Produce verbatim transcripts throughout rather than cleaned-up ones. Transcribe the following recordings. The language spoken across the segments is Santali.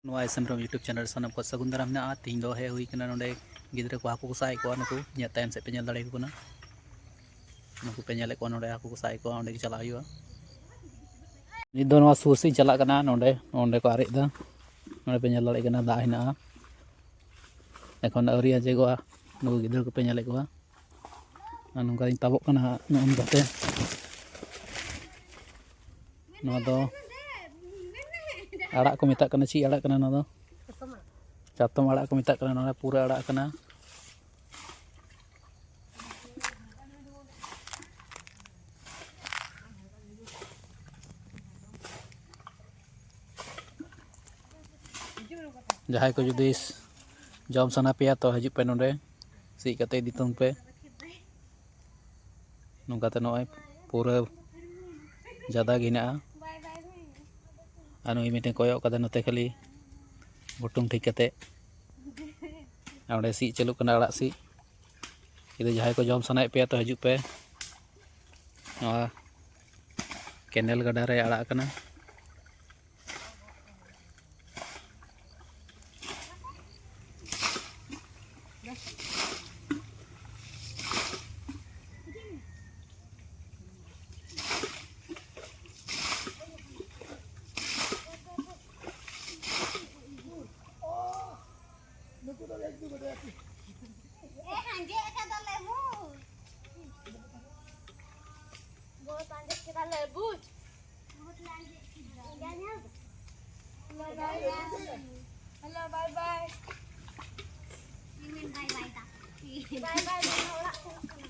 ᱱᱚᱣᱟ S M ROM YouTube channel ᱨᱮ ᱥᱟᱱᱟᱢ ᱠᱚ ᱥᱟᱹᱜᱩᱱ ᱫᱟᱨᱟᱢ ᱢᱮᱱᱟᱜᱼᱟ᱾ ᱛᱤᱦᱤᱧ ᱫᱚ ᱦᱮᱡ ᱦᱩᱭ ᱠᱟᱱᱟ ᱱᱚᱰᱮ ᱜᱤᱫᱽᱨᱟᱹ ᱠᱚ ᱦᱟᱹᱠᱩ ᱠᱚ ᱥᱟᱵ ᱮᱫ ᱠᱚᱣᱟ, ᱱᱩᱠᱩ ᱤᱧᱟᱹᱜ ᱛᱟᱭᱚᱢ ᱥᱮᱫ ᱯᱮ ᱧᱮᱞ ᱫᱟᱲᱮᱭᱟᱠᱚ ᱠᱟᱱᱟ᱾ ᱱᱩᱠᱩ ᱯᱮ ᱧᱮᱞᱮᱫ ᱠᱚᱣᱟ ᱱᱚᱰᱮ ᱦᱟᱹᱠᱩ ᱠᱚ ᱥᱟᱵ ᱮᱫ ᱠᱚᱣᱟ, ᱚᱸᱰᱮ ᱜᱮ ᱪᱟᱞᱟᱜ ᱦᱩᱭᱩᱜᱼᱟ᱾ ᱱᱤᱛ ᱫᱚ ᱱᱚᱣᱟ ᱥᱩᱨ ᱥᱮᱫ ᱤᱧ ᱪᱟᱞᱟᱜ ᱠᱟᱱᱟ, ᱱᱚᱰᱮ, ᱱᱚᱰᱮ ᱠᱚ ᱟᱨᱮᱡ ᱮᱫᱟ, ᱱᱚᱰᱮ ᱯᱮ ᱧᱮᱞ ᱫᱟᱲᱮᱭᱟᱜ ᱠᱟᱱᱟ ᱫᱟᱜ ᱦᱮᱱᱟᱜᱼᱟ, ᱮᱠᱷᱚᱱ ᱟᱹᱣᱨᱤ ᱟᱸᱡᱮᱫᱚᱜᱼᱟ᱾ ᱱᱩᱠᱩ ᱜᱤᱫᱽᱨᱟᱹ ᱠᱚᱯᱮ ᱧᱮᱞᱮᱫ ᱠᱚᱣᱟ, ᱟᱨ ᱱᱚᱝᱠᱟᱧ ᱛᱟᱵᱚᱜ ᱠᱟᱱᱟ ᱦᱟᱸᱜ ᱱᱚᱜᱼᱚ ᱱᱚᱝᱠᱟᱛᱮ᱾ ᱱᱚᱣᱟ ᱫᱚ ᱟᱲᱟᱜ ᱠᱚ ᱢᱮᱛᱟᱜ ᱠᱟᱱᱟ, ᱪᱮᱫ ᱟᱲᱟᱜ ᱠᱟᱱᱟ ᱱᱚᱣᱟ ᱫᱚ? ᱪᱟᱛᱚᱢ ᱟᱲᱟᱜ ᱠᱚ ᱢᱮᱛᱟᱜ ᱠᱟᱱᱟ, ᱱᱚᱣᱟ ᱯᱩᱨᱟᱹ ᱟᱲᱟᱜ ᱠᱟᱱᱟ᱾ ᱡᱟᱦᱟᱸᱭ ᱠᱚ ᱡᱩᱫᱤ ᱡᱚᱢ ᱥᱟᱱᱟ ᱯᱮᱭᱟ ᱛᱚ ᱦᱤᱡᱩᱜ ᱯᱮ ᱱᱚᱰᱮ, ᱥᱤᱫ ᱠᱟᱛᱮ ᱤᱫᱤ ᱛᱟᱵᱚᱱ ᱯᱮ᱾ ᱱᱚᱝᱠᱟᱛᱮ ᱱᱚᱜᱼᱚᱭ ᱯᱩᱨᱟᱹ ᱡᱟᱫᱟ ᱜᱮ ᱦᱮᱱᱟᱜᱼᱟ᱾ ᱟᱨ ᱱᱩᱭ ᱢᱤᱫᱴᱮᱱ ᱠᱚᱭᱚᱜ ᱠᱟᱫᱟ ᱱᱚᱛᱮ ᱠᱷᱟᱹᱞᱤ ᱵᱷᱩᱴᱩᱢ ᱴᱷᱤᱠ ᱠᱟᱛᱮ᱾ ᱟᱨ ᱚᱸᱰᱮ ᱥᱤᱫ ᱪᱟᱹᱞᱩᱜ ᱠᱟᱱᱟ, ᱟᱲᱟᱜ ᱥᱤᱫ᱾ ᱡᱩᱫᱤ ᱡᱟᱦᱟᱸᱭ ᱠᱚ ᱡᱚᱢ ᱥᱟᱱᱟᱭᱮᱫ ᱯᱮᱭᱟ ᱛᱚ ᱦᱤᱡᱩᱜ ᱯᱮ᱾ ᱱᱚᱣᱟ ᱠᱮᱱᱮᱞ ᱜᱟᱰᱟ ᱨᱮ ᱟᱲᱟᱜ ᱠᱟᱱᱟ᱾ ᱮ, ᱟᱸᱡᱮᱫ ᱟᱠᱟᱫᱟᱞᱮ ᱵᱩᱡᱽ᱾ ᱵᱚᱦᱩᱛ ᱟᱸᱡᱮᱫ ᱠᱮᱫᱟᱞᱮ ᱵᱩᱡᱽ᱾ ᱵᱚᱦᱩᱛ ᱞᱮ ᱟᱸᱡᱮᱫ ᱠᱮᱫᱟ᱾ ᱦᱮᱞᱳ, ᱵᱟᱭ ᱵᱟᱭ᱾ ᱵᱟᱭ ᱵᱟᱭ ᱫᱟ᱾ ᱵᱟᱭ ᱵᱟᱭ ᱫᱟ, ᱚᱲᱟᱜ ᱥᱮᱱᱚᱜ ᱠᱟᱱᱟ᱾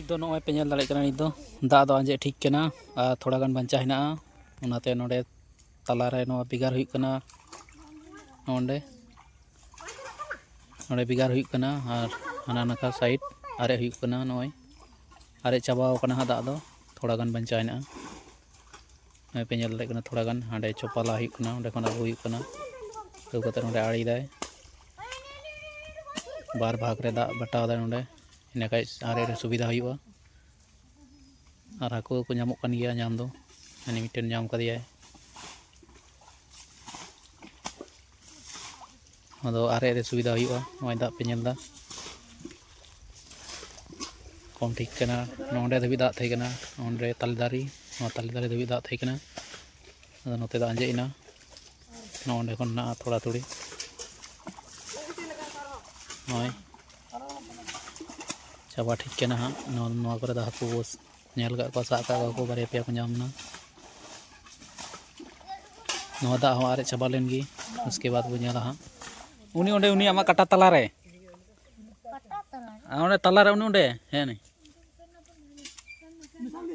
ᱫᱚ ᱱᱚᱜᱼᱚᱭ ᱯᱮ ᱧᱮᱞ ᱫᱟᱲᱮᱭᱟᱜ ᱠᱟᱱᱟ, ᱱᱤᱛ ᱫᱚ ᱫᱟᱜ ᱫᱚ ᱟᱸᱡᱮᱫ ᱴᱷᱤᱠ ᱠᱟᱱᱟ ᱟᱨ ᱛᱷᱚᱲᱟ ᱜᱟᱱ ᱵᱟᱧᱪᱟᱣ ᱦᱮᱱᱟᱜᱼᱟ᱾ ᱚᱱᱟᱛᱮ ᱱᱚᱰᱮ ᱛᱟᱞᱟᱨᱮ ᱱᱚᱣᱟ ᱵᱷᱮᱜᱟᱨ ᱦᱩᱭᱩᱜ ᱠᱟᱱᱟ, ᱱᱚᱰᱮ, ᱱᱚᱰᱮ ᱵᱷᱮᱜᱟᱨ ᱦᱩᱭᱩᱜ ᱠᱟᱱᱟ ᱟᱨ ᱦᱟᱱᱟ ᱱᱟᱠᱷᱟ ᱥᱟᱭᱤᱰ ᱟᱨᱮᱡ ᱦᱩᱭᱩᱜ ᱠᱟᱱᱟ᱾ ᱱᱚᱜᱼᱚᱭ ᱟᱨᱮᱡ ᱪᱟᱵᱟᱣ ᱠᱟᱱᱟ ᱦᱟᱸᱜ, ᱫᱟᱜ ᱫᱚ ᱛᱷᱚᱲᱟ ᱜᱟᱱ ᱵᱟᱧᱪᱟᱣ ᱦᱮᱱᱟᱜᱼᱟ᱾ ᱱᱚᱜᱼᱚᱭ ᱯᱮ ᱧᱮᱞ ᱫᱟᱲᱮᱭᱟᱜ ᱠᱟᱱᱟ, ᱛᱷᱚᱲᱟ ᱜᱟᱱ ᱦᱟᱸᱰᱮ ᱪᱚᱯᱟᱞᱟ ᱦᱩᱭᱩᱜ ᱠᱟᱱᱟ, ᱚᱸᱰᱮ ᱠᱷᱚᱱ ᱟᱹᱜᱩ ᱦᱩᱭᱩᱜ ᱠᱟᱱᱟ᱾ ᱟᱹᱜᱩ ᱠᱟᱛᱮ ᱱᱚᱰᱮ ᱟᱲᱮᱭᱮᱫᱟᱭ, ᱵᱟᱨ ᱵᱷᱟᱜᱽ ᱨᱮ ᱫᱟᱜ ᱵᱟᱴᱟᱣ ᱫᱟᱭ ᱱᱚᱰᱮ, ᱤᱱᱟᱹᱠᱷᱟᱡ ᱟᱨᱮᱡ ᱨᱮ ᱥᱩᱵᱤᱫᱷᱟ ᱦᱩᱭᱩᱜᱼᱟ᱾ ᱟᱨ ᱦᱟᱹᱠᱩ ᱠᱚ ᱧᱟᱢᱚᱜ ᱠᱟᱱ ᱜᱮᱭᱟ ᱧᱟᱢ ᱫᱚ᱾ ᱦᱟᱹᱱᱤ ᱢᱤᱫᱴᱮᱱ ᱧᱟᱢ ᱠᱟᱫᱮᱭᱟᱭ᱾ ᱟᱫᱚ ᱟᱨᱮᱡ ᱨᱮ ᱥᱩᱵᱤᱫᱷᱟ ᱦᱩᱭᱩᱜᱼᱟ᱾ ᱱᱚᱜᱼᱚᱭ ᱫᱟᱜ ᱯᱮ ᱧᱮᱞ ᱮᱫᱟ, ᱠᱚᱢ ᱴᱷᱤᱠ ᱠᱟᱱᱟ᱾ ᱱᱚᱸᱰᱮ ᱫᱷᱟᱹᱵᱤᱡ ᱫᱟᱜ ᱛᱟᱦᱮᱸ ᱠᱟᱱᱟ, ᱱᱚᱸᱰᱮ ᱛᱟᱞᱮ ᱫᱟᱨᱮ, ᱱᱚᱣᱟ ᱛᱟᱞᱮ ᱫᱟᱨᱮ ᱫᱷᱟᱹᱵᱤᱡ ᱫᱟᱜ ᱛᱟᱦᱮᱸ ᱠᱟᱱᱟ᱾ ᱟᱫᱚ ᱱᱚᱛᱮ ᱫᱚ ᱟᱸᱡᱮᱫ ᱮᱱᱟ, ᱱᱚᱸᱰᱮ ᱠᱷᱚᱱ ᱦᱮᱱᱟᱜᱼᱟ ᱛᱷᱚᱲᱟ ᱛᱷᱩᱲᱤ᱾ ᱱᱚᱜᱼᱚᱭ ᱪᱟᱵᱟ ᱴᱷᱤᱠ ᱠᱟᱱᱟ ᱦᱟᱸᱜ᱾ ᱱᱚᱣᱟ, ᱱᱚᱣᱟ ᱠᱚᱨᱮ ᱫᱚ ᱦᱟᱹᱠᱩ ᱵᱚᱥ ᱧᱮᱞ ᱟᱠᱟᱫ ᱠᱚᱣᱟ, ᱥᱟᱵ ᱟᱠᱟᱫ ᱠᱚᱣᱟ ᱠᱚ, ᱵᱟᱨᱭᱟ ᱯᱮᱭᱟ ᱠᱚ ᱧᱟᱢ ᱮᱱᱟ᱾ ᱱᱚᱣᱟ ᱫᱟᱜ ᱦᱚᱸ ᱟᱨᱮᱡ ᱪᱟᱵᱟ ᱞᱮᱱ ᱜᱮ, ᱩᱥᱠᱮ ᱵᱟᱫ ᱵᱚ ᱧᱮᱞᱟ ᱦᱟᱸᱜ᱾ ᱩᱱᱤ ᱚᱸᱰᱮ, ᱩᱱᱤ ᱟᱢᱟᱜ ᱠᱟᱴᱟ ᱛᱟᱞᱟᱨᱮ, ᱠᱟᱴᱟ ᱛᱟᱞᱟᱨᱮ? ᱟᱨ ᱚᱸᱰᱮ ᱛᱟᱞᱟᱨᱮ, ᱩᱱᱤ ᱚᱸᱰᱮ, ᱦᱮᱸ, ᱱᱤ᱾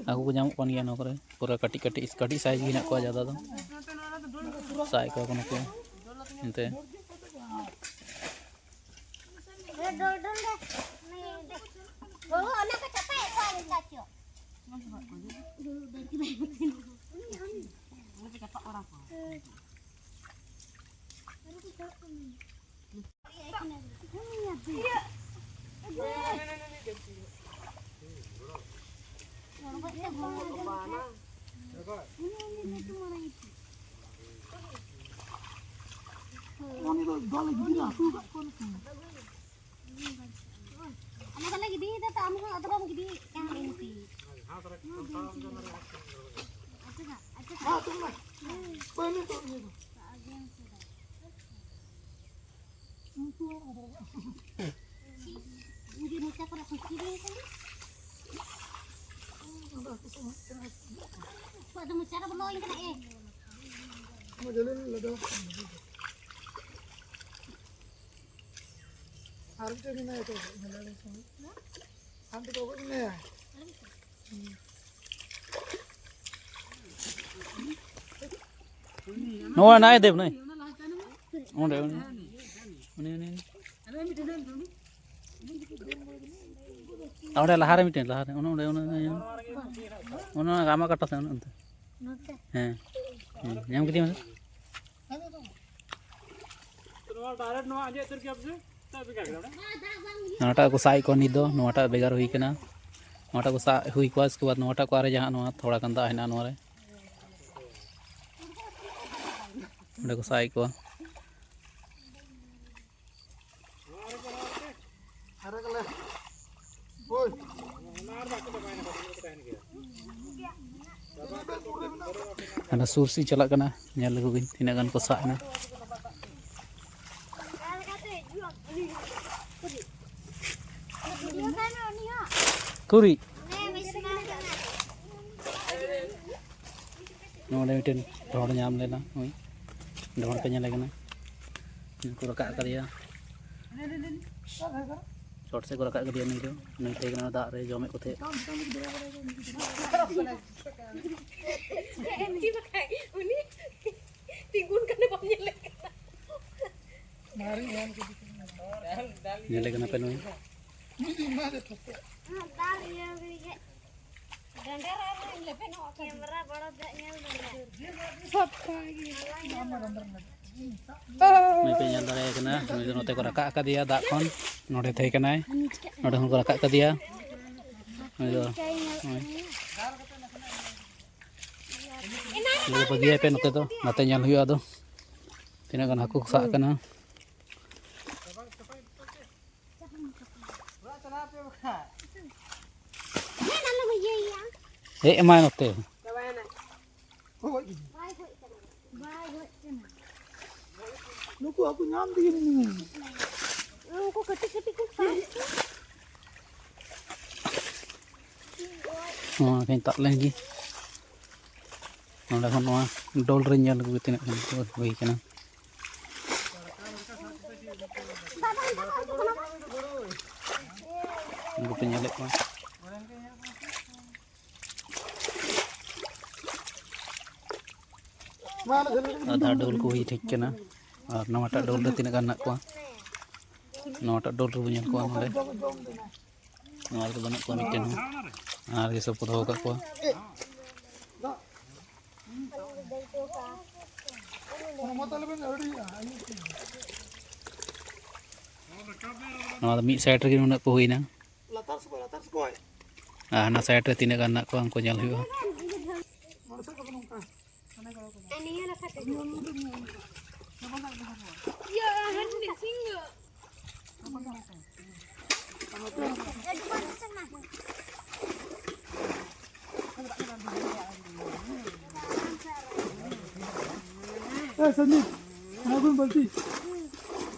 ᱦᱟᱹᱠᱩ ᱠᱚ ᱧᱟᱢᱚᱜ ᱠᱟᱱ ᱜᱮᱭᱟ ᱱᱚᱣᱟ ᱠᱚᱨᱮ, ᱯᱩᱨᱟᱹ ᱠᱟᱹᱴᱤᱡ ᱠᱟᱹᱴᱤᱡ, ᱠᱟᱹᱴᱤᱡ ᱥᱟᱭᱤᱡ ᱜᱮ ᱦᱮᱱᱟᱜ ᱠᱚᱣᱟ ᱡᱟᱫᱟ ᱫᱚ᱾ ᱥᱟᱵ ᱮᱫ ᱠᱚᱣᱟ ᱠᱚ ᱱᱩᱠᱩ ᱮᱱᱛᱮ᱾ ᱵᱟᱹᱵᱩ, ᱚᱱᱟ ᱠᱚ ᱪᱟᱯᱟᱫ ᱮᱫ ᱠᱚᱣᱟ ᱱᱤᱝᱠᱟ ᱪᱚ᱾ ᱚᱱᱟ ᱵᱟᱞᱮ ᱜᱤᱰᱤᱭᱮᱫᱟ ᱛᱚ, ᱟᱢ ᱦᱚᱸ ᱟᱫᱚ ᱵᱟᱢ ᱜᱤᱰᱤᱭᱮᱫ ᱠᱟᱱ ᱤᱧ ᱛᱤ᱾ ᱩᱱᱠᱩ ᱢᱚᱪᱟ ᱠᱚᱨᱮ ᱠᱷᱩᱥᱠᱤ ᱞᱮᱱ ᱠᱷᱟᱱ᱾ ᱩᱱᱠᱩᱣᱟᱜ ᱫᱚ ᱢᱚᱪᱟ ᱨᱮ ᱵᱚᱞᱚ ᱟᱹᱧ ᱠᱟᱱᱟ, ᱮ᱾ ᱟᱨ ᱢᱤᱫᱴᱮᱱ ᱢᱮᱱᱟᱭᱟ ᱛᱚ, ᱢᱮᱞᱟ ᱨᱮ ᱥᱚᱢᱚᱭ᱾ ᱱᱚᱜᱼᱚᱭ ᱱᱟᱭ ᱫᱮᱵ ᱱᱟᱭ᱾ ᱚᱸᱰᱮ, ᱚᱸᱰᱮ᱾ ᱩᱱᱤ, ᱩᱱᱤ, ᱩᱱᱤ᱾ ᱚᱸᱰᱮ ᱞᱟᱦᱟᱨᱮ ᱢᱤᱫᱴᱮᱱ, ᱞᱟᱦᱟᱨᱮ᱾ ᱚᱱᱮ ᱚᱸᱰᱮ, ᱚᱱᱮ, ᱚᱱᱮ, ᱚᱱᱮ ᱚᱱᱟ ᱟᱢᱟᱜ ᱠᱟᱴᱟ ᱥᱮᱫ, ᱚᱱᱮ ᱚᱱᱛᱮ᱾ ᱦᱮᱸ᱾ ᱦᱮᱸ, ᱧᱟᱢ ᱠᱮᱫᱮᱭᱟ ᱢᱟᱥᱮ᱾ ᱱᱚᱣᱟᱴᱟᱜ ᱠᱚ ᱥᱟᱵ ᱮᱫ ᱠᱚᱣᱟ ᱱᱤᱛ ᱫᱚ, ᱱᱚᱣᱟᱴᱟᱜ ᱵᱷᱮᱜᱟᱨ ᱦᱩᱭ ᱠᱟᱱᱟ᱾ ᱱᱚᱣᱟᱴᱟᱜ ᱠᱚ ᱥᱟᱵ ᱦᱩᱭ ᱠᱚᱣᱟ, ᱤᱥᱠᱮ ᱵᱟᱫ ᱱᱚᱣᱟᱴᱟᱜ ᱠᱚ ᱟᱨᱮᱡᱟ ᱦᱟᱸᱜ, ᱱᱚᱣᱟ ᱛᱷᱚᱲᱟ ᱜᱟᱱ ᱫᱟᱜ ᱦᱮᱱᱟᱜᱼᱟ ᱱᱚᱣᱟ ᱨᱮ᱾ ᱚᱸᱰᱮ ᱠᱚ ᱥᱟᱵ ᱮᱫ ᱠᱚᱣᱟ᱾ ᱦᱟᱱᱟ ᱥᱩᱨ ᱥᱮᱫ ᱪᱟᱞᱟᱜ ᱠᱟᱱᱟ, ᱧᱮᱞ ᱞᱮᱠᱚ ᱵᱤᱱ ᱛᱤᱱᱟᱹᱜ ᱜᱟᱱ ᱠᱚ ᱥᱟᱵ ᱮᱱᱟ᱾ ᱛᱩᱨᱤᱡ᱾ ᱱᱚᱰᱮ ᱢᱤᱫᱴᱮᱱ ᱰᱷᱚᱸᱰ ᱧᱟᱢ ᱞᱮᱱᱟ, ᱱᱩᱭ ᱰᱷᱚᱸᱰ ᱯᱮ ᱧᱮᱞᱮ ᱠᱟᱱᱟ, ᱩᱱᱠᱩ ᱨᱟᱠᱟᱵ ᱟᱠᱟᱫᱮᱭᱟ, ᱪᱚᱴ ᱥᱮᱫ ᱠᱚ ᱨᱟᱠᱟᱵ ᱠᱮᱫᱮᱭᱟ᱾ ᱱᱩᱭ ᱫᱚ, ᱱᱩᱭ ᱛᱟᱦᱮᱸ ᱠᱟᱱᱟ ᱫᱟᱜ ᱨᱮ ᱡᱚᱢᱮᱫ ᱠᱚ ᱛᱟᱦᱮᱸᱫ᱾ ᱩᱱᱤ ᱛᱤᱸᱜᱩᱱ ᱠᱟᱱᱟ, ᱵᱟᱢ ᱧᱮᱞᱮ ᱠᱟᱱᱟ᱾ ᱧᱮᱞᱮ ᱠᱟᱱᱟ ᱯᱮ ᱱᱩᱭ᱾ ᱰᱟᱸᱰᱟ ᱨᱮ ᱞᱮᱯᱮ ᱱᱚᱣᱟ ᱠᱮᱢᱨᱟ ᱵᱚᱲᱚ ᱫᱟᱜ ᱧᱮᱞ ᱫᱟᱲᱮᱭᱟᱜ᱾ ᱱᱩᱭ ᱯᱮ ᱧᱮᱞ ᱫᱟᱲᱮᱭᱟᱭ ᱠᱟᱱᱟ, ᱱᱩᱭ ᱫᱚ ᱱᱚᱛᱮ ᱠᱚ ᱨᱟᱠᱟᱵ ᱟᱠᱟᱫᱮᱭᱟ ᱫᱟᱜ ᱠᱷᱚᱱ, ᱱᱚᱰᱮ ᱛᱟᱦᱮᱸ ᱠᱟᱱᱟᱭ, ᱱᱚᱰᱮ ᱠᱷᱚᱱ ᱠᱚ ᱨᱟᱠᱟᱵ ᱟᱠᱟᱫᱮᱭᱟ᱾ ᱱᱩᱭ ᱫᱚ ᱱᱚᱜᱼᱚᱭ᱾ ᱱᱩᱭ ᱫᱚ ᱵᱟᱹᱜᱤᱭᱟᱭ ᱯᱮ, ᱱᱚᱛᱮ ᱫᱚ ᱱᱟᱛᱮ ᱧᱮᱞ ᱦᱩᱭᱩᱜᱼᱟ ᱟᱫᱚ ᱛᱤᱱᱟᱹᱜ ᱜᱟᱱ ᱦᱟᱹᱠᱩ ᱠᱚ ᱥᱟᱵ ᱟᱠᱟᱱᱟ᱾ ᱦᱮᱡ ᱮᱢᱟᱭ ᱱᱚᱛᱮ᱾ ᱱᱩᱠᱩ ᱦᱟᱹᱠᱩ ᱧᱟᱢ ᱛᱮᱜᱮ ᱢᱤᱱᱟᱹᱧᱟ᱾ ᱩᱱᱠᱩ ᱠᱟᱹᱴᱤᱡ ᱠᱟᱹᱴᱤᱡ ᱠᱚ ᱥᱟᱵ ᱠᱚ᱾ ᱱᱚᱣᱟ ᱠᱚᱧ ᱛᱟᱵ ᱞᱮᱱ ᱜᱮ᱾ ᱱᱚᱸᱰᱮ ᱠᱷᱚᱱ ᱱᱚᱣᱟ ᱰᱳᱞ ᱨᱮᱧ ᱧᱮᱞ ᱟᱹᱜᱩ ᱛᱤᱱᱟᱹᱜ ᱜᱟᱱ ᱠᱚ ᱦᱩᱭ ᱠᱟᱱᱟ᱾ ᱩᱱᱠᱩ ᱯᱮ ᱧᱮᱞᱮᱫ ᱠᱚᱣᱟ᱾ ᱟᱫᱷᱟ ᱰᱳᱞ ᱠᱚ ᱦᱩᱭ ᱴᱷᱤᱠ ᱠᱟᱱᱟ᱾ ᱟᱨ ᱱᱚᱣᱟᱴᱟᱜ ᱰᱳᱞ ᱨᱮ ᱛᱤᱱᱟᱹᱜ ᱜᱟᱱ ᱢᱮᱱᱟᱜ ᱠᱚᱣᱟ? ᱱᱚᱣᱟᱴᱟᱜ ᱰᱳᱞ ᱨᱮᱵᱚᱱ ᱧᱮᱞ ᱠᱚᱣᱟ ᱱᱚᱰᱮ᱾ ᱱᱚᱣᱟ ᱨᱮᱫᱚ ᱵᱟᱹᱱᱩᱜ ᱠᱚᱣᱟ ᱢᱤᱫᱴᱮᱱ ᱦᱚᱸ᱾ ᱟᱨ ᱜᱮ ᱥᱚᱵ ᱠᱚ ᱫᱚᱦᱚ ᱟᱠᱟᱫ ᱠᱚᱣᱟ᱾ ᱱᱚᱣᱟ ᱫᱚ ᱢᱤᱫ ᱥᱟᱭᱤᱰ ᱨᱮᱜᱮ ᱱᱩᱱᱟᱹᱜ ᱠᱚ ᱦᱩᱭᱱᱟ᱾ ᱟᱨ ᱦᱟᱱᱟ ᱥᱟᱭᱤᱰ ᱨᱮ ᱛᱤᱱᱟᱹᱜ ᱜᱟᱱ ᱢᱮᱱᱟᱜ ᱠᱚᱣᱟ, ᱩᱱᱠᱩ ᱧᱮᱞ ᱦᱩᱭᱩᱜᱼᱟ᱾ ए संदीप, ना कोई गलती।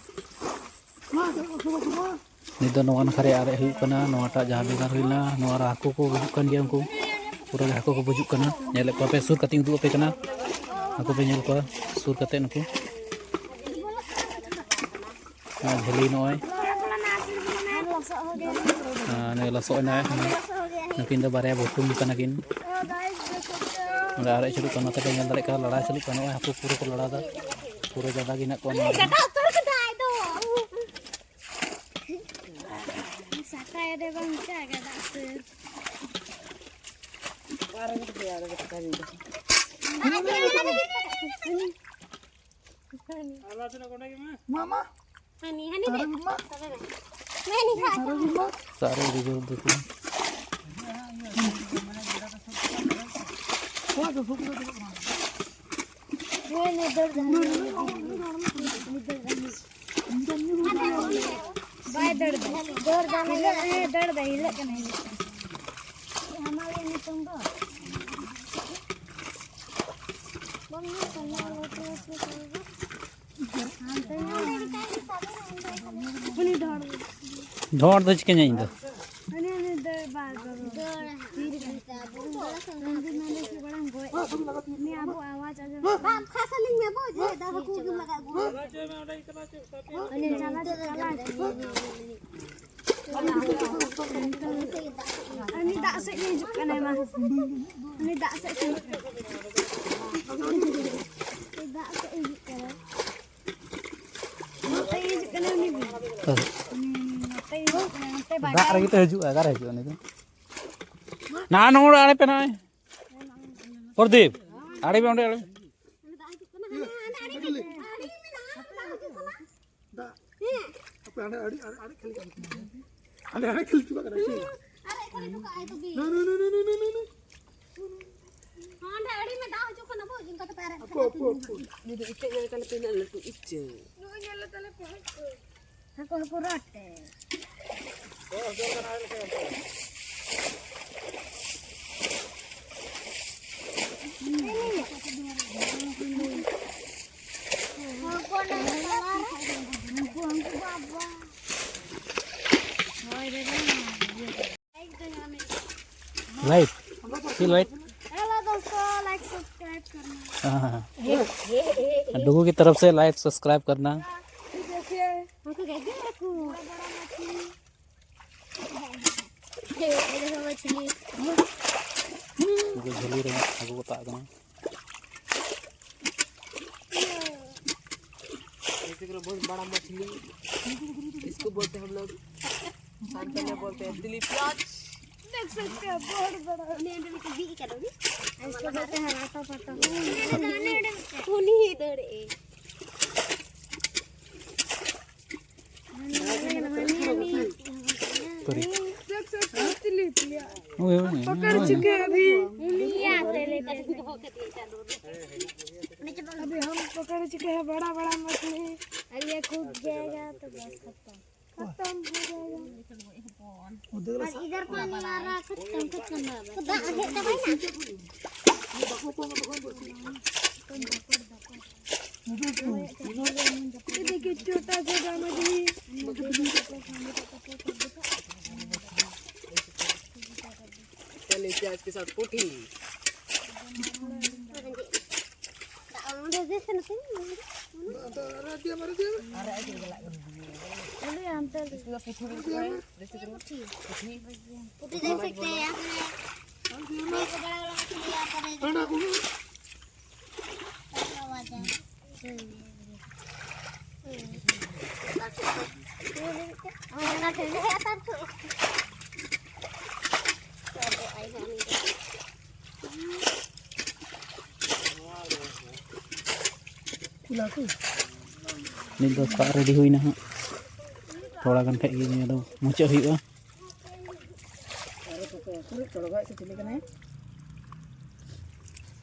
हाँ, चलो, सुबह, सुबह। ᱱᱤᱛ ᱫᱚ ᱱᱚᱣᱟ ᱱᱟᱠᱷᱟ ᱨᱮ ᱟᱨᱮᱡ ᱦᱩᱭᱩᱜ ᱠᱟᱱᱟ, ᱱᱚᱣᱟᱴᱟᱜ ᱡᱟᱦᱟᱸ ᱵᱮᱸᱜᱟᱲ ᱦᱩᱭ ᱞᱮᱱᱟ, ᱱᱚᱣᱟ ᱨᱮ ᱦᱟᱹᱠᱩ ᱠᱚ ᱜᱩᱡᱩᱜ ᱠᱟᱱ ᱜᱮᱭᱟ, ᱩᱱᱠᱩ ᱯᱩᱨᱟᱹ ᱜᱮ ᱦᱟᱹᱠᱩ ᱠᱚ ᱜᱩᱡᱩᱜ ᱠᱟᱱᱟ᱾ ᱧᱮᱞᱮᱫ ᱠᱚᱣᱟ ᱯᱮ, ᱥᱩᱨ ᱠᱟᱛᱮᱧ ᱩᱫᱩᱜ ᱟᱯᱮ ᱠᱟᱱᱟ, ᱦᱟᱹᱠᱩ ᱯᱮ ᱧᱮᱞ ᱠᱚᱣᱟ ᱥᱩᱨ ᱠᱟᱛᱮ ᱱᱩᱠᱩ᱾ ᱟᱨ ᱡᱷᱟᱹᱞᱤ ᱱᱚᱜᱼᱚᱭ᱾ ᱟᱨ ᱱᱩᱭ ᱞᱚᱥᱚᱫ ᱮᱱᱟᱭ᱾ ᱱᱩᱠᱤᱱ ᱫᱚ ᱵᱟᱨᱭᱟ ᱵᱷᱩᱴᱩᱢ ᱠᱟᱱᱟ ᱠᱤᱱ᱾ ᱱᱚᱰᱮ ᱟᱨᱮᱡ ᱪᱟᱹᱞᱩᱜ ᱠᱟᱱᱟ, ᱱᱚᱛᱮ ᱯᱮ ᱧᱮᱞ ᱫᱟᱲᱮᱭᱟᱜ ᱠᱟᱱᱟ, ᱞᱟᱲᱟ ᱪᱟᱹᱞᱩᱜ ᱠᱟᱱᱟ᱾ ᱱᱚᱜᱼᱚᱭ ᱦᱟᱹᱠᱩ ᱯᱩᱨᱟᱹ ᱠᱚ ᱞᱟᱲᱟᱣ ᱮᱫᱟ, ᱯᱩᱨᱟᱹ ᱡᱟᱫᱟ ᱜᱮ ᱦᱮᱱᱟᱜ ᱠᱚᱣᱟ ᱱᱚᱣᱟ ᱨᱮ᱾ ᱜᱟᱰᱟ ᱩᱛᱟᱹᱨ ᱠᱮᱫᱟᱭ ᱫᱚ᱾ ᱥᱟᱠᱟᱭ ᱨᱮ ᱵᱟᱝ ᱪᱟ ᱜᱟᱰᱟ ᱩᱛᱟᱹᱨ᱾ ᱢᱟᱢᱟ᱾ ᱦᱟᱹᱱᱤ, ᱦᱟᱹᱱᱤ ᱫᱮ᱾ ᱥᱟᱨᱮ ᱢᱟ᱾ ᱦᱟᱹᱱᱤ ᱠᱷᱟ᱾ ᱥᱟᱨᱮ ᱢᱟ᱾ ᱥᱟᱨᱮ ᱟᱹᱰᱤ ᱡᱳᱨ ᱫᱩᱠᱩ᱾ ᱵᱟᱭ ᱫᱟᱹᱲ ᱫᱟ᱾ ᱫᱟᱹᱲ ᱫᱟ, ᱦᱤᱞᱟᱹᱜ ᱠᱟᱱᱟᱭ᱾ ᱫᱟᱹᱲ ᱫᱟ, ᱦᱤᱞᱟᱹᱜ ᱠᱟᱱᱟᱭ᱾ ᱵᱟᱭ ᱫᱟᱹᱲ ᱫᱟ᱾ ᱦᱤᱞᱟᱹᱜ, ᱦᱮᱸ, ᱫᱟᱹᱲ ᱫᱟ, ᱦᱤᱞᱟᱹᱜ ᱠᱟᱱᱟᱭ, ᱦᱤᱞᱟᱹᱜ ᱠᱟᱱᱟᱭ᱾ ᱟᱢᱟᱜ ᱜᱮ ᱧᱩᱛᱩᱢ ᱫᱚ? ᱵᱟᱢ ᱧᱮᱞ ᱠᱟᱱᱟ, ᱞᱟᱹᱴᱩ ᱞᱟᱹᱴᱩ ᱠᱚ᱾ ᱦᱟᱱᱛᱮ ᱧᱮᱞ ᱢᱮ᱾ ᱩᱱᱤ ᱰᱷᱚᱲ᱾ ᱰᱷᱚᱲ ᱫᱚ ᱪᱤᱠᱟᱹᱧ ᱤᱧ ᱫᱚ? ᱩᱱᱤ, ᱩᱱᱤ ᱫᱟᱹᱲ ᱵᱟᱭ ᱫᱟᱹᱲᱟ᱾ ᱛᱤ ᱨᱮ ᱵᱟᱭ ᱫᱟᱹᱲᱟ᱾ ᱢᱮᱱᱫᱟ ᱪᱮᱫ ᱵᱟᱲᱟᱝ ᱜᱚᱡ᱾ ᱩᱱᱤ ᱟᱵᱚ ᱟᱣᱟᱡᱽ ᱟᱸᱡᱚᱢ᱾ ᱵᱟᱢ ᱠᱷᱟᱥ ᱟᱹᱞᱤᱧ ᱢᱮ ᱵᱚ, ᱡᱮ ᱫᱟ ᱦᱟᱹᱠᱩ ᱜᱮᱢ ᱞᱟᱜᱟ ᱟᱹᱜᱩ᱾ ᱩᱱᱤ ᱪᱟᱞᱟᱣ ᱪᱟᱞᱟᱣ᱾ ᱩᱱᱤ ᱫᱟᱜ ᱥᱮᱫ ᱜᱮ ᱦᱤᱡᱩᱜ ᱠᱟᱱᱟᱭ ᱢᱟ᱾ ᱩᱱᱤ ᱫᱟᱜ ᱥᱮᱫ ᱥᱮᱱᱚᱜ ᱠᱟᱱᱟᱭ᱾ ᱫᱟᱜ ᱥᱮᱫ ᱦᱤᱡᱩᱜ ᱠᱟᱱᱟᱭ᱾ ᱱᱚᱛᱮ ᱦᱤᱡᱩᱜ ᱠᱟᱱᱟᱭ ᱩᱱᱤ ᱫᱚ᱾ ᱦᱩᱸ, ᱱᱚᱛᱮ ᱦᱤᱡᱩᱜ ᱠᱟᱱᱟᱭ, ᱱᱚᱛᱮ ᱫᱟᱜ ᱵᱟᱡᱟᱨ᱾ ᱨᱮᱜᱮ ᱛᱚ ᱦᱤᱡᱩᱜᱼᱟ, ᱚᱠᱟᱨᱮ ᱦᱤᱡᱩᱜᱼᱟ ᱩᱱᱤ ᱫᱚ? ᱱᱟ ᱱᱚᱜᱼᱚ ᱟᱲᱮ ᱯᱮ ᱱᱚᱜᱼᱚᱭ᱾ ᱯᱨᱚᱫᱤᱯ, ᱟᱲᱮ ᱯᱮ ᱚᱸᱰᱮ, ᱟᱲᱮ ᱯᱮ᱾ ᱫᱟᱜ ᱦᱤᱡᱩᱜ ᱠᱟᱱᱟ, ᱦᱟᱱᱟ, ᱦᱟᱱᱟ ᱟᱲᱮ ᱨᱮ ᱢᱮᱱᱟᱜᱼᱟ, ᱟᱲᱮ ᱨᱮ ᱢᱮᱱᱟᱜᱼᱟ, ᱫᱟᱜ ᱦᱤᱡᱩᱜ ᱠᱟᱱᱟ᱾ ᱫᱟᱜ᱾ ᱦᱮᱸ᱾ ᱦᱟᱯᱮ ᱦᱟᱸᱰᱮ ᱟᱹᱰᱤ, ᱟᱹᱰᱤ, ᱟᱹᱰᱤ ᱠᱷᱟᱹᱞᱤ ᱠᱟᱱᱟ᱾ ᱦᱟᱸᱰᱮ, ᱦᱟᱸᱰᱮ ᱠᱷᱟᱹᱞᱤ ᱪᱟᱵᱟᱜ ᱠᱟᱱᱟ, ᱥᱮ? ᱟᱨᱮ ᱠᱷᱟᱹᱞᱤ ᱦᱚᱴᱚ ᱠᱟᱜᱼᱟᱭ ᱛᱚᱵᱮ᱾ ᱱᱩ, ᱱᱩ, ᱱᱩ᱾ ᱦᱟᱸᱰᱮ ᱟᱹᱰᱤ ᱢᱮ ᱫᱟᱜ ᱦᱤᱡᱩᱜ ᱠᱟᱱᱟ, ᱵᱚ, ᱤᱱᱠᱟ ᱠᱟᱛᱮ ᱟᱨᱮ ᱟᱯᱚ, ᱟᱯᱚ, ᱟᱯᱚ᱾ ᱩᱱᱤ ᱫᱚ ᱤᱛᱟᱹ ᱧᱮᱞ ᱛᱟᱞᱮ ᱯᱮ, ᱤᱱᱟᱹᱜ ᱞᱟᱹᱴᱩ ᱤᱪᱟᱹ᱾ ᱱᱩᱭ ᱧᱮᱞ ᱛᱟᱞᱮ ᱯᱮ, ᱦᱟᱹᱠᱩ᱾ ᱦᱟᱹᱠᱩ, ᱦᱟᱹᱠᱩ ᱨᱚᱴᱮ᱾ लाइट, ये लाइट। हेलो दोस्तों, लाइक सब्सक्राइब करना। हाँ, हाँ, हाँ। डुगू की तरफ से लाइक सब्सक्राइब करना। ये देखिए, हमको कह दिया रखू। ये देखो मछली। ᱩᱱᱠᱩ ᱡᱷᱟᱹᱞᱤ ᱨᱮ ᱦᱟᱹᱠᱩ ᱠᱚ ᱛᱟᱜ ᱠᱟᱱᱟ᱾ ये देखो, बहुत बड़ा मछली, इसको बोलते हैं हम लोग, सांतन में बोलते हैं तिली प्याज। देख सकते हैं, बहुत बड़ा। इसको बोलते हैं राटा पाटा। उन्हीं इधर है। सॉरी। देख सकते हैं, तिली प्याज। ओए, ओए, ओए, पकड़ ओए। चुके हैं अभी। अभी हम पकड़ चुके हैं बड़ा बड़ा मछली। अरे, ये कूद जाएगा तो बस खत्म। खत्म हो जाएगा। वो देख लो, और इधर पानी आ रहा है, खत्म, खत्म हो गया। तो दा-, आगे दबाई ना। ये देखिए, छोटा छोटा मछली। चलिए, प्याज के साथ पुठी। इसको तो पुठी भी बोलते हैं, जैसे करो, पुठी। पुठी देख सकते हैं यहाँ पे। हम लोग को बड़ा वाला मछली यहाँ पर है। ᱱᱤᱛ ᱫᱚ ᱥᱟᱵ ᱨᱮᱰᱤ ᱦᱩᱭᱱᱟ ᱦᱟᱸᱜ᱾ ᱛᱷᱚᱲᱟ ᱜᱟᱱ ᱠᱷᱟᱡ ᱜᱮ ᱱᱤᱭᱟᱹ ᱫᱚ ᱢᱩᱪᱟᱹᱫ ᱦᱩᱭᱩᱜᱼᱟ᱾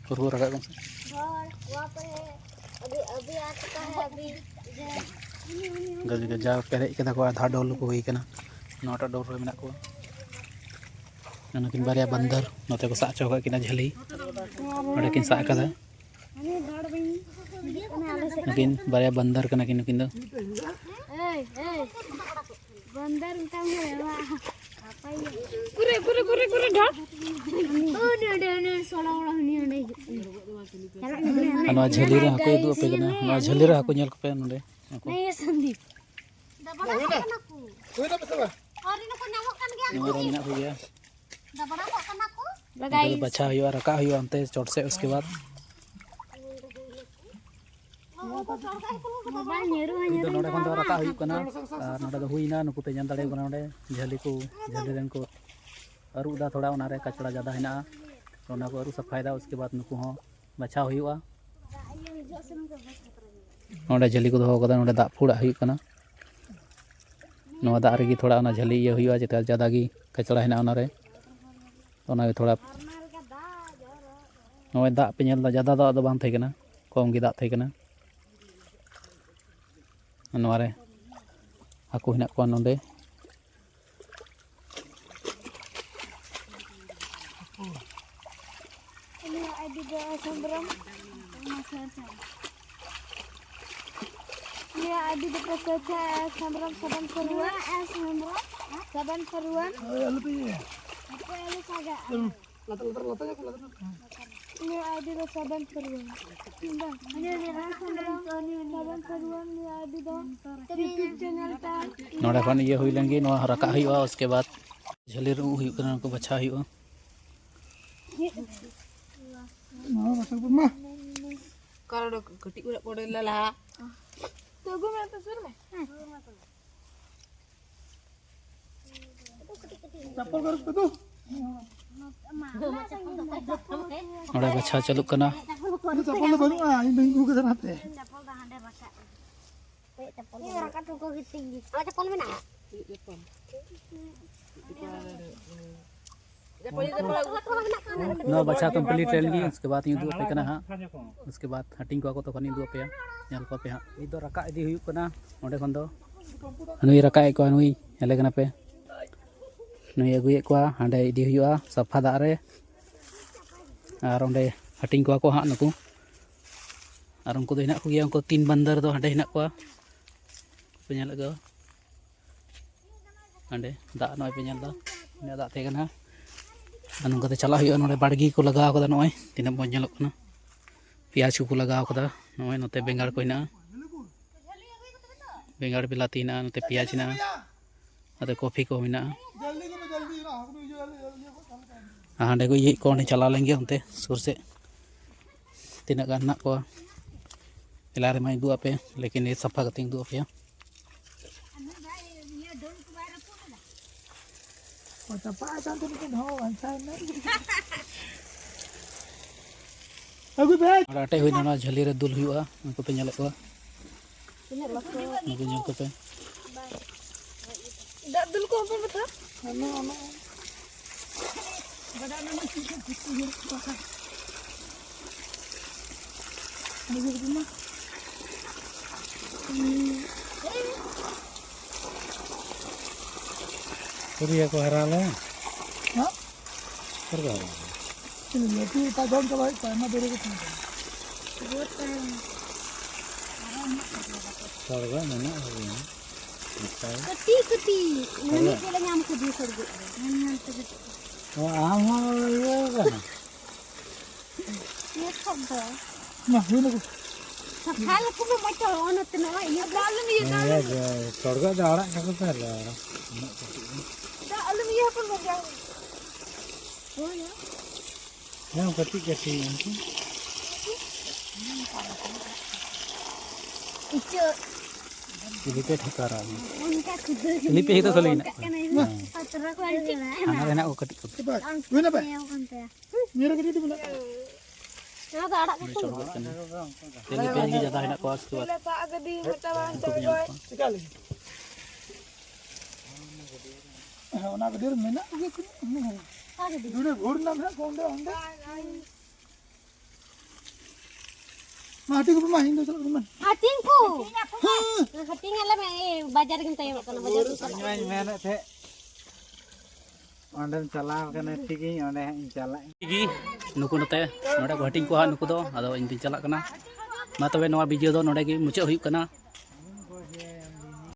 ᱯᱩᱨᱟᱹ ᱨᱟᱠᱟᱵ ᱠᱚᱢ ᱥᱮ᱾ ᱜᱟᱡ-, ᱜᱟᱡᱟᱣ ᱯᱮᱨᱮᱡ ᱠᱟᱫᱟ ᱠᱚ, ᱟᱫᱷᱟ ᱰᱚᱞ ᱠᱚ ᱦᱩᱭ ᱠᱟᱱᱟ᱾ ᱱᱚᱣᱟᱴᱟᱜ ᱰᱚᱞ ᱨᱮ ᱢᱮᱱᱟᱜ ᱠᱚᱣᱟ᱾ ᱱᱩᱠᱤᱱ ᱵᱟᱨᱭᱟ ᱵᱟᱱᱫᱟᱨ ᱱᱚᱛᱮ ᱠᱚ ᱥᱟᱵ ᱦᱚᱪᱚ ᱟᱠᱟᱫ ᱠᱤᱱᱟ ᱡᱷᱟᱹᱞᱤ᱾ ᱚᱸᱰᱮ ᱠᱤᱱ ᱥᱟᱵ ᱟᱠᱟᱫᱟ᱾ ᱱᱩᱠᱤᱱ ᱵᱟᱨᱭᱟ ᱵᱟᱱᱫᱟᱨ ᱠᱟᱱᱟ ᱠᱤᱱ ᱱᱩᱠᱤᱱ ᱫᱚ᱾ ᱵᱟᱱᱫᱟᱨ ᱢᱮᱛᱟᱢ ᱠᱟᱱᱟ, ᱱᱚᱣᱟ ᱦᱟᱯᱟᱭ᱾ ᱯᱩᱨᱟᱹ, ᱯᱩᱨᱟᱹ, ᱯᱩᱨᱟᱹ, ᱯᱩᱨᱟᱹ ᱰᱷᱟᱯ᱾ ᱚᱸᱰᱮ, ᱚᱸᱰᱮ, ᱚᱸᱰᱮ, ᱥᱚᱲᱟ ᱚᱲᱟ ᱦᱟᱹᱱᱤ ᱚᱸᱰᱮ ᱦᱤᱡᱩᱜ ᱠᱟᱱᱟ᱾ ᱪᱟᱞᱟᱜ ᱢᱮ, ᱟᱨ ᱱᱚᱣᱟ ᱡᱷᱟᱹᱞᱤ ᱨᱮ ᱦᱟᱹᱠᱩ ᱩᱫᱩᱜ ᱟᱯᱮ ᱠᱟᱱᱟ᱾ ᱱᱚᱣᱟ ᱡᱷᱟᱹᱞᱤ ᱨᱮ ᱦᱟᱹᱠᱩ ᱧᱮᱞ ᱠᱚᱯᱮ ᱱᱚᱰᱮ᱾ ᱱᱩᱠᱩ᱾ ᱱᱮ ᱥᱟᱱᱫᱤᱯ᱾ ᱦᱩᱭᱱᱟ ᱯᱮᱥᱮ ᱵᱟᱝ? ᱟᱹᱣᱨᱤ ᱱᱩᱠᱩ ᱧᱟᱢᱚᱜ ᱠᱟᱱ ᱜᱮᱭᱟ ᱠᱚ᱾ ᱱᱚᱣᱟ ᱨᱮ ᱢᱮᱱᱟᱜ ᱠᱚᱜᱮᱭᱟ᱾ ᱫᱟᱵᱲᱟ ᱠᱚᱜ ᱠᱟᱱᱟ ᱠᱚ᱾ ᱱᱚᱝᱠᱟ ᱫᱚ ᱵᱟᱪᱷᱟᱣ ᱦᱩᱭᱩᱜᱼᱟ, ᱨᱟᱠᱟᱵ ᱦᱩᱭᱩᱜᱼᱟ ᱚᱱᱛᱮ ᱪᱚᱴ ᱥᱮᱫ, ᱩᱥᱠᱮ ᱵᱟᱫ ᱵᱟᱝ ᱧᱮᱨᱚᱜᱼᱟ, ᱱᱤᱛ ᱫᱚ ᱧᱮᱨᱚᱜ ᱱᱚᱰᱮ ᱠᱷᱚᱱ ᱫᱚ ᱠᱟᱱᱟ᱾ ᱨᱟᱠᱟᱵ ᱦᱩᱭᱩᱜ ᱠᱟᱱᱟ᱾ ᱟᱨ ᱱᱚᱰᱮ ᱫᱚ ᱦᱩᱭᱱᱟ, ᱱᱩᱠᱩ ᱯᱮ ᱧᱮᱞ ᱫᱟᱲᱮᱭᱟᱠᱚ ᱠᱟᱱᱟ ᱱᱚᱰᱮ ᱡᱷᱟᱹᱞᱤ ᱠᱚ, ᱡᱷᱟᱹᱞᱤ ᱨᱮᱱ ᱠᱚ ᱟᱹᱨᱩᱵ ᱮᱫᱟ, ᱛᱷᱚᱲᱟ ᱚᱱᱟᱨᱮ ᱠᱟᱪᱲᱟ ᱡᱟᱫᱟ ᱦᱮᱱᱟᱜᱼᱟ, ᱛᱚ ᱚᱱᱟ ᱠᱚ ᱟᱹᱨᱩᱵ ᱥᱟᱯᱷᱟᱭᱮᱫᱟ᱾ ᱩᱥᱠᱮ ᱵᱟᱫ ᱱᱩᱠᱩ ᱦᱚᱸ ᱵᱟᱪᱷᱟᱣ ᱦᱩᱭᱩᱜᱼᱟ᱾ ᱱᱚᱰᱮ ᱡᱷᱟᱹᱞᱤ ᱠᱚ ᱫᱚᱦᱚ ᱠᱟᱫᱟ, ᱱᱚᱰᱮ ᱫᱟᱜ ᱯᱷᱩᱲᱟᱜ ᱦᱩᱭᱩᱜ ᱠᱟᱱᱟ᱾ ᱱᱚᱣᱟ ᱫᱟᱜ ᱨᱮᱜᱮ ᱛᱷᱚᱲᱟ ᱚᱱᱟ ᱡᱷᱟᱹᱞᱤ ᱤᱭᱟᱹ ᱦᱩᱭᱩᱜᱼᱟ, ᱡᱮᱴᱟ ᱡᱟᱫᱟ ᱜᱮ ᱠᱟᱪᱲᱟ ᱦᱮᱱᱟᱜᱼᱟ ᱚᱱᱟᱨᱮ, ᱛᱚ ᱚᱱᱟᱜᱮ ᱛᱷᱚᱲᱟ᱾ ᱱᱚᱜᱼᱚᱭ ᱫᱟᱜ ᱯᱮ ᱧᱮᱞ ᱮᱫᱟ, ᱡᱟᱫᱟ ᱫᱟᱜ ᱫᱚ ᱵᱟᱝ ᱛᱟᱦᱮᱸ ᱠᱟᱱᱟ, ᱠᱚᱢ ᱜᱮ ᱫᱟᱜ ᱛᱟᱦᱮᱸ ᱠᱟᱱᱟ᱾ ᱱᱚᱣᱟᱨᱮ ᱦᱟᱹᱠᱩ ᱦᱮᱱᱟᱜ ᱠᱚᱣᱟ ᱱᱚᱰᱮ᱾ ᱩᱱᱤᱭᱟᱜ ᱟᱭᱰᱤ ᱫᱚ ᱮᱥ ᱦᱮᱢᱵᱨᱚᱢ᱾ ᱩᱱᱤᱭᱟᱜ ᱟᱭᱰᱤ ᱫᱚ ᱯᱮ ᱥᱮᱨᱪᱟ S Hembrom seven four one. S Hembrom seven four one. ᱦᱳᱭ, ᱟᱞᱚᱯᱮ ᱤᱭᱟᱹᱭᱟ᱾ ᱦᱟᱯᱮ, ᱟᱞᱚ ᱥᱟᱜᱟ᱾ ᱞᱟᱛᱟᱨ, ᱞᱟᱛᱟᱨ, ᱞᱟᱛᱟᱨ ᱧᱚᱜ ᱠᱚ, ᱞᱟᱛᱟᱨ ᱧᱚᱜ ᱠᱚ᱾ ᱱᱤᱭᱟᱹ ᱟᱭᱰᱤ ᱫᱚ ᱥᱟᱵᱚᱱ ᱯᱷᱟᱹᱜᱩᱣᱟᱹᱱ᱾ ᱤᱧ ᱫᱚ ᱱᱤᱭᱟᱹ ᱥᱟᱵᱚᱱ ᱯᱷᱟᱹᱜᱩᱣᱟᱹᱱ, ᱱᱤᱭᱟᱹ ᱟᱭᱰᱤ ᱫᱚ YouTube ᱪᱮᱱᱮᱞ ᱛᱟᱭ᱾ ᱱᱚᱰᱮ ᱠᱷᱚᱱ ᱤᱭᱟᱹ ᱦᱩᱭ ᱞᱮᱱ ᱜᱮ, ᱱᱚᱣᱟ ᱨᱟᱠᱟᱵ ᱦᱩᱭᱩᱜᱼᱟ, ᱩᱥᱠᱮ ᱵᱟᱫ ᱡᱷᱟᱹᱞᱤ ᱨᱮ ᱩᱵ ᱦᱩᱭᱩᱜ ᱠᱟᱱᱟ, ᱚᱱᱟ ᱠᱚ ᱵᱟᱪᱷᱟᱣ ᱦᱩᱭᱩᱜᱼᱟ᱾ ᱱᱚᱣᱟ ᱵᱟᱪᱷᱟᱣ ᱠᱚ ᱢᱟ᱾ ᱠᱟᱨᱚᱲ ᱠᱟᱹᱴᱤᱡ ᱠᱚᱨᱮ ᱠᱚ ᱞᱟᱞᱟ᱾ ᱛᱚ ᱟᱹᱜᱩ ᱢᱮ, ᱛᱚ ᱥᱩᱨ ᱢᱮ᱾ ᱦᱮᱸ᱾ ᱪᱟᱯᱚᱞ ᱜᱟᱨᱚᱡᱽ ᱯᱮ ᱫᱩ᱾ ᱱᱚᱰᱮ ᱵᱟᱪᱷᱟᱣ ᱪᱟᱹᱞᱩᱜ ᱠᱟᱱᱟ᱾ ᱪᱟᱯᱚᱞ ᱫᱚ ᱵᱟᱹᱱᱩᱜᱼᱟ, ᱤᱧ ᱫᱚᱧ ᱟᱹᱜᱩ ᱠᱟᱫᱟ ᱱᱟᱛᱮ᱾ ᱤᱧ ᱨᱟᱠᱟᱵ ᱦᱚᱴᱚ ᱠᱟᱜ ᱜᱮ ᱛᱤᱧ ᱜᱮ᱾ ᱟᱢᱟᱜ ᱪᱟᱯᱚᱞ ᱢᱮᱱᱟᱜᱼᱟ? ᱱᱚᱣᱟ ᱵᱟᱪᱷᱟ ᱠᱚᱢᱯᱞᱤᱴ ᱞᱮᱱ ᱜᱮ, ᱩᱥᱠᱮ ᱵᱟᱫ ᱤᱧ ᱩᱫᱩᱜ ᱟᱯᱮ ᱠᱟᱱᱟ ᱦᱟᱸᱜ᱾ ᱩᱥᱠᱮ ᱵᱟᱫ ᱦᱟᱹᱴᱤᱧ ᱠᱚᱣᱟ ᱠᱚ, ᱛᱚᱠᱷᱚᱱ ᱤᱧ ᱩᱫᱩᱜ ᱟᱯᱮᱭᱟ, ᱧᱮᱞ ᱠᱚᱣᱟ ᱯᱮ ᱦᱟᱸᱜ᱾ ᱱᱤᱛ ᱫᱚ ᱨᱟᱠᱟᱵ ᱤᱫᱤ ᱦᱩᱭᱩᱜ ᱠᱟᱱᱟ ᱚᱸᱰᱮ ᱠᱷᱚᱱ ᱫᱚ᱾ ᱱᱩᱭ ᱨᱟᱠᱟᱵ ᱮᱫ ᱠᱚᱣᱟ, ᱱᱩᱭ ᱧᱮᱞᱮ ᱠᱟᱱᱟ ᱯᱮ, ᱱᱩᱭ ᱟᱹᱜᱩᱭᱮᱫ ᱠᱚᱣᱟ, ᱦᱟᱸᱰᱮ ᱤᱫᱤ ᱦᱩᱭᱩᱜᱼᱟ ᱥᱟᱯᱷᱟ ᱫᱟᱜ ᱨᱮ, ᱟᱨ ᱚᱸᱰᱮ ᱦᱟᱹᱴᱤᱧ ᱠᱚᱣᱟ ᱠᱚ ᱦᱟᱸᱜ ᱱᱩᱠᱩ᱾ ᱟᱨ ᱩᱱᱠᱩ ᱫᱚ ᱦᱮᱱᱟᱜ ᱠᱚᱜᱮᱭᱟ, ᱩᱱᱠᱩ ᱛᱤᱱ ᱵᱟᱱᱫᱟᱨ ᱫᱚ ᱦᱟᱸᱰᱮ ᱦᱮᱱᱟᱜ ᱠᱚᱣᱟ, ᱯᱮ ᱧᱮᱞᱮᱫ ᱠᱚᱣᱟ᱾ ᱦᱟᱸᱰᱮ ᱫᱟᱜ ᱱᱚᱜᱼᱚᱭ ᱯᱮ ᱧᱮᱞ ᱮᱫᱟ, ᱚᱸᱰᱮ ᱫᱟᱜ ᱛᱟᱦᱮᱸ ᱠᱟᱱᱟ᱾ ᱟᱨ ᱱᱚᱝᱠᱟ ᱛᱮ ᱪᱟᱞᱟᱜ ᱦᱩᱭᱩᱜᱼᱟ᱾ ᱱᱚᱰᱮ ᱵᱟᱲᱜᱮ ᱠᱚ ᱞᱟᱜᱟᱣ ᱠᱟᱫᱟ, ᱱᱚᱜᱼᱚᱭ ᱛᱤᱱᱟᱹᱜ ᱢᱚᱡᱽ ᱧᱮᱞᱚᱜ ᱠᱟᱱᱟ᱾ ᱯᱮᱸᱭᱟᱡᱽ ᱠᱚᱠᱚ ᱞᱟᱜᱟᱣ ᱠᱟᱫᱟ, ᱱᱚᱜᱼᱚᱭ ᱱᱚᱛᱮ ᱵᱮᱸᱜᱟᱲ ᱠᱚ ᱦᱮᱱᱟᱜᱼᱟ, ᱵᱮᱸᱜᱟᱲ ᱵᱤᱞᱟᱹᱛᱤ ᱦᱮᱱᱟᱜᱼᱟ, ᱱᱚᱛᱮ ᱯᱮᱸᱭᱟᱡᱽ ᱦᱮᱱᱟᱜᱼᱟ, ᱱᱚᱛᱮ ᱠᱚᱯᱷᱤ ᱠᱚ ᱢᱮᱱᱟᱜᱼᱟ᱾ ᱟᱨ ᱦᱟᱸᱰᱮ ᱠᱚ ᱤᱭᱟᱹᱭᱮᱫ ᱠᱚᱣᱟ, ᱚᱸᱰᱮ ᱪᱟᱞᱟᱣ ᱞᱮᱱ ᱜᱮ ᱚᱱᱛᱮ ᱥᱩᱨ ᱥᱮᱫ᱾ ᱛᱤᱱᱟᱹᱜ ᱜᱟᱱ ᱦᱮᱱᱟᱜ ᱠᱚᱣᱟ, ᱮᱞᱟ ᱨᱮᱢᱟᱧ ᱩᱫᱩᱜ ᱟᱯᱮ, ᱞᱮᱠᱤᱱ ᱱᱤᱛ ᱥᱟᱯᱷᱟ ᱠᱟᱛᱮᱧ ᱩᱫᱩᱜ ᱟᱯᱮᱭᱟ᱾ ᱪᱟᱯᱟ ᱟᱠᱟᱱ ᱛᱮ ᱢᱤᱫᱴᱮᱱ ᱦᱚᱸ ᱵᱟᱧᱪᱟᱣ ᱮᱱᱟ᱾ ᱟᱹᱜᱩᱭ ᱯᱮ᱾ ᱟᱨ ᱟᱴᱮᱫ ᱦᱩᱭᱱᱟ, ᱱᱚᱣᱟ ᱡᱷᱟᱹᱞᱤ ᱨᱮ ᱫᱩᱞ ᱦᱩᱭᱩᱜᱼᱟ, ᱩᱱᱠᱩ ᱯᱮ ᱧᱮᱞᱮᱫ ᱠᱚᱣᱟ᱾ ᱛᱤᱱᱟᱹᱜ ᱞᱟᱹᱴᱩ᱾ ᱱᱩᱠᱩ ᱧᱮᱞ ᱠᱚᱯᱮ᱾ ᱫᱟᱜ ᱫᱩᱞ ᱠᱚ ᱦᱚᱯᱚᱱ ᱠᱟᱛᱷᱟ᱾ ᱦᱟᱱᱟ, ᱦᱟᱱᱟ᱾ ᱜᱟᱰᱟ ᱨᱮᱱᱟᱜ ᱢᱟ ᱪᱮᱫ ᱪᱮᱫ ᱠᱚ ᱧᱮᱞᱚᱜ ᱠᱟᱱᱟ᱾ ᱱᱩᱠᱩ ᱠᱚᱫᱚ ᱢᱟ᱾ ᱠᱩᱨᱤᱭᱟ ᱠᱚ ᱦᱟᱨᱟ ᱞᱮᱱ᱾ ᱦᱮᱸ? ᱚᱠᱟ ᱨᱮᱠᱚ ᱦᱟᱨᱟ ᱞᱮᱱ? ᱪᱤᱞᱤ ᱞᱟᱹᱴᱩ ᱞᱮᱠᱟ ᱡᱚᱢ ᱪᱟᱵᱟᱭᱮᱫ ᱠᱚᱣᱟ, ᱟᱭᱢᱟ ᱫᱟᱨᱮ ᱠᱚ ᱛᱟᱦᱮᱸ ᱠᱟᱱᱟ᱾ ᱥᱚᱨᱜᱚ ᱢᱮᱱᱟᱜ ᱜᱮᱭᱟ᱾ ᱱᱟᱯᱟᱭ᱾ ᱠᱟᱹᱴᱤᱡ ᱠᱟᱹᱴᱤᱡ, ᱱᱟᱹᱱᱤᱡ ᱪᱮᱫ ᱞᱮ ᱧᱟᱢ ᱠᱮᱫᱮ ᱥᱚᱨᱜᱚ ᱨᱮ᱾ ᱧᱮᱞ ᱧᱮᱞ ᱛᱮᱜᱮ᱾ ᱚ, ᱟᱢ ᱦᱚᱸ ᱤᱭᱟᱹ ᱠᱟᱱᱟ᱾ ᱢᱟ, ᱦᱩᱭ ᱱᱟ ᱠᱚ᱾ ᱥᱟᱯᱷᱟ ᱞᱮᱠᱚ ᱢᱮ ᱢᱚᱡᱽ ᱛᱮ, ᱚᱱᱟ ᱛᱤᱱᱟᱹᱜ ᱤᱭᱟᱹ ᱫᱚ ᱟᱞᱚᱢ ᱤᱭᱟᱹ ᱫᱚ, ᱤᱭᱟᱹ ᱟᱞᱚᱢ ᱜᱮ, ᱪᱚᱲᱜᱚᱡ ᱫᱚ ᱟᱲᱟᱜ ᱠᱟᱠᱚ ᱯᱮ ᱟᱞᱮ ᱟᱨᱚ᱾ ᱩᱱᱟᱹᱜ ᱠᱟᱹᱴᱤᱡ ᱫᱚ᱾ ᱫᱚ ᱟᱞᱚᱢ ᱤᱭᱟᱹ ᱦᱚᱯᱚᱱ ᱢᱚᱡᱟ᱾ ᱦᱳᱭ᱾ ᱦᱮᱸ, ᱠᱟᱹᱴᱤᱡ ᱠᱟᱹᱴᱤᱡ ᱩᱱᱠᱩ᱾ ᱤᱪᱟᱹᱜ᱾ ᱪᱤᱞᱤ ᱯᱮ ᱴᱷᱮᱠᱟᱨᱟ? ᱚᱱᱠᱟ ᱠᱷᱩᱫᱟᱹ ᱪᱤᱞᱤ ᱯᱮ ᱦᱤᱛᱟᱹ ᱥᱟᱹᱞᱤ ᱦᱮᱱᱟᱜ ᱠᱚᱣᱟ? ᱦᱮᱸ᱾ ᱦᱟᱱᱟ ᱨᱮ ᱦᱮᱱᱟᱜ ᱠᱚᱣᱟ ᱠᱟᱹᱴᱤᱡ ᱠᱚ᱾ ᱦᱩᱭᱱᱟ ᱯᱮ? ᱱᱤᱭᱟᱹ ᱨᱮ ᱠᱟᱹᱴᱤᱡ ᱢᱮᱱᱟᱜ᱾ ᱱᱚᱣᱟ ᱫᱚ ᱟᱲᱟᱜ ᱠᱟᱠᱚ᱾ ᱛᱮᱞᱮ ᱯᱮ ᱜᱮ ᱡᱟᱫᱟ ᱦᱮᱱᱟᱜ ᱠᱚᱣᱟ, ᱩᱥᱠᱮ ᱵᱟᱫ ᱩᱱᱠᱩ ᱠᱚ ᱧᱟᱢᱚᱜ ᱠᱟᱱᱟ᱾ ᱪᱮᱠᱟ ᱞᱟᱹᱜᱤᱫ? ᱦᱮᱸ, ᱚᱱᱟ ᱜᱟᱹᱰᱭᱟᱹ ᱨᱮ ᱢᱮᱱᱟᱜ ᱠᱚᱜᱮᱭᱟ ᱛᱤᱱᱟᱹᱜ? ᱚᱠᱟ ᱜᱟᱹᱰᱭᱟᱹ? ᱡᱩᱲᱮ ᱜᱷᱩᱲ ᱨᱮᱱᱟᱜ ᱢᱮᱱᱟᱜ ᱠᱚᱣᱟ ᱚᱸᱰᱮ, ᱚᱸᱰᱮ᱾ ᱢᱟ ᱦᱟᱹᱴᱤᱧ ᱠᱚᱯᱮ ᱢᱟ, ᱤᱧ ᱫᱚ ᱪᱟᱞᱟᱜ ᱠᱟᱹᱱᱟᱹᱧ ᱢᱟ᱾ ᱦᱟᱹᱴᱤᱧ ᱠᱚ? ᱦᱮᱸ᱾ ᱦᱟᱹᱴᱤᱧ ᱟᱞᱮ ᱢᱮ, ᱮᱭ, ᱵᱟᱡᱟᱨ ᱨᱮᱜᱮᱢ ᱛᱟᱭᱚᱢᱚᱜ ᱠᱟᱱᱟ, ᱵᱟᱡᱟᱨ ᱨᱮ ᱪᱟᱞᱟᱜ ᱤᱧ ᱢᱟᱧ ᱢᱮᱱᱮᱫ ᱛᱟᱦᱮᱸᱫ, ᱚᱸᱰᱮᱢ ᱪᱟᱞᱟᱣ ᱠᱟᱱᱟ, ᱴᱷᱤᱠ ᱜᱮ, ᱚᱸᱰᱮ ᱦᱟᱸᱜ ᱤᱧ ᱪᱟᱞᱟᱜ᱾ ᱴᱷᱤᱠ ᱜᱮ, ᱱᱩᱠᱩ ᱱᱚᱛᱮ, ᱱᱚᱰᱮ ᱠᱚ ᱦᱟᱹᱴᱤᱧ ᱠᱚᱣᱟ ᱦᱟᱸᱜ ᱱᱩᱠᱩ ᱫᱚ, ᱟᱫᱚ ᱤᱧ ᱫᱚᱧ ᱪᱟᱞᱟᱜ ᱠᱟᱱᱟ᱾ ᱢᱟ ᱛᱚᱵᱮ, ᱱᱚᱣᱟ video ᱫᱚ ᱱᱚᱰᱮ ᱜᱮ ᱢᱩᱪᱟᱹᱫ ᱦᱩᱭᱩᱜ ᱠᱟᱱᱟ᱾